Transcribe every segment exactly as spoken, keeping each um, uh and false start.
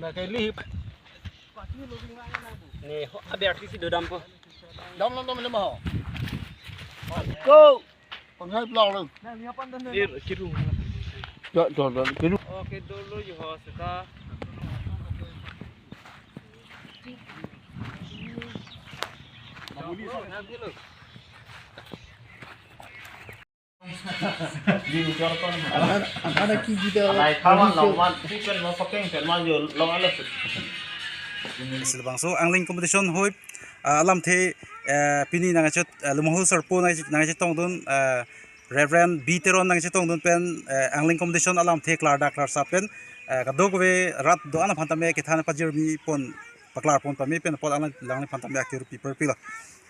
Ba kali. Ne ho aber si dodam ko. Dam dam dam dam ho. Ko. Pangai blok lo. Dir kiru. Do do do kiru. Oke dolo yo ho seta. Anak anak ki kita. Alai kawan lawan, si pen mau pakai pen maju long alas. Labangso angling competition hoi, ah, alamthe, eh, pini nangchet, eh, Lumahul Sarpo nang nangchetongdun, eh, Reverend B Teron nangchetongdun pen, eh, angling competition alamthe klardak klarsap pen, eh, kadokave rat do-an aphan tame kethan pajirmi pon paklar pon pame pen apot angling, angling aphan tame akiru pi perpilo.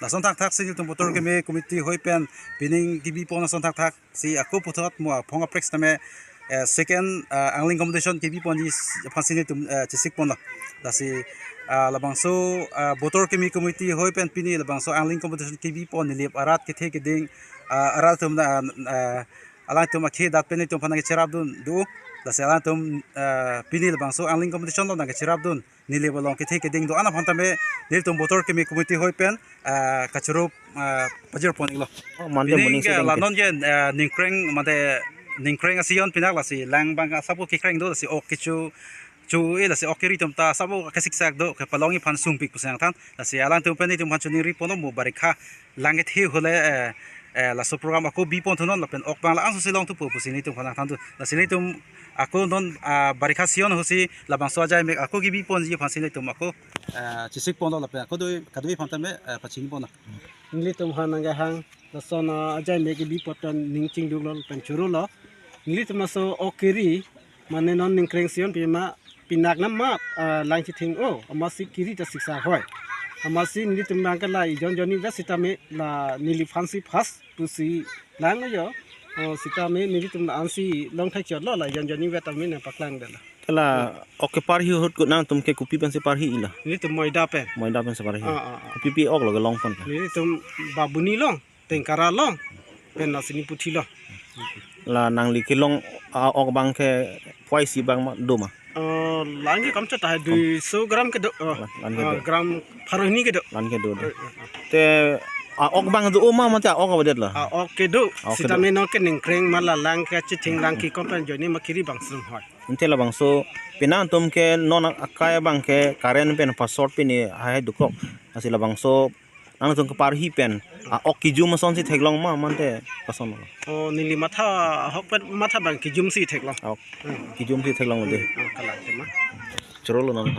Lason thakthak si nelitum Botor Keme Committee hoi pen pining kebi pon lason thakthak si ako puthot mo aphong aprek tame, eh, second, ah, angling competition kebi ponji aphan si nelitum, eh, chesik ponlo. Lasi, ah, labangso, ah, Botor Keme Committee hoi pen pini labangso angling competition kebi pon nilip arat kethe keding, ah, arat atum na, ah, alangtum akhei adat pen nelitum aphan nangcherapdun do. Lasi alangtum, ah, pini labangso angling competition along nangcherapdun nilip along kethe keding do-an aphan tame nelitum Botor Keme Committee hoi pen, ah, kachoro, ah, pajir pon iklo. Oh, mande pining, moning ke sedang la ke. Non ke, ah, ningkreng mande ningkreng asion pinak lasi lang abang asap kekreng do lasi ok kecho cho e lasi ok kiri atum ta asap kesiksak do kepalongji aphan sungpik pusi nangthan lasi alangtum pen nelitum aphan choningri ponlo mo barikha lang kethe hole, eh, eh, laso program ako bi pon thunon lapen ok abang la-an si longthupo pusi nelitum aphan nangthan do. Lasi nelitum ako non, ah, barikha season ahut si labangso ajai mek ako kebi ponji aphan si nelitum ako, ah, chesik ponlo lapen ako do kadokave aphan tame, ah, pachini ponlo. Nelitum aphan nangkehang lason, ah, ajai mek kebi pon pen ning chingduklo pen chorolo. Nelitum laso ok kiri mane non ningkreng season pima pinak nama, ah, lang chithing o amatsi kiri ta siksa hoi. Amatsi nelitum abang ke la ejon jonni vet sitame la neliphan si first pusi lang yo. Oh, sitame nelitum la ansi long thai chotlo la ejon jonni vet tame nangpaklang detlo. Te la ok keparhi ahut ko nangtum ke kopi pensi parhi ila? Nelitum Moida pen. Moida pensi parhi. Ah, ah, ah. Kopi pi ok lo kelong pon ke? Nelitum Babuni long, Tengkara long, pen la Siniputhi long. La nangli kelong, ah, ok abang ke puai si abang ma do ma? Oh, lang ke kam chot hai dui so gram kedo. Oh, la, lang ke ah, do. Gram pharo hini kedo. Lang ke do do. Eh, eh, eh. Te, ah, ok abang do ma mate ah, ok avedet la? Ah, ok kedo. Ah, ok kedo. Sitame non ke ningkreng ma la lang ke chithing lang kekom pen jonni ma kiri abang sung hoi. Ante labangso penang atum ke non akai abang ke current pen pa short pini hai dukok. Lasi labangso nangtum keparhi pen, ah, ok kejum asonsi theklong ma mate koson lo? Oh, neli matha ahok pen matha abang kejum si theklong. Ok. Hmm. Kejum si theklong de. Hmm, kalang tema. Chorolo nang.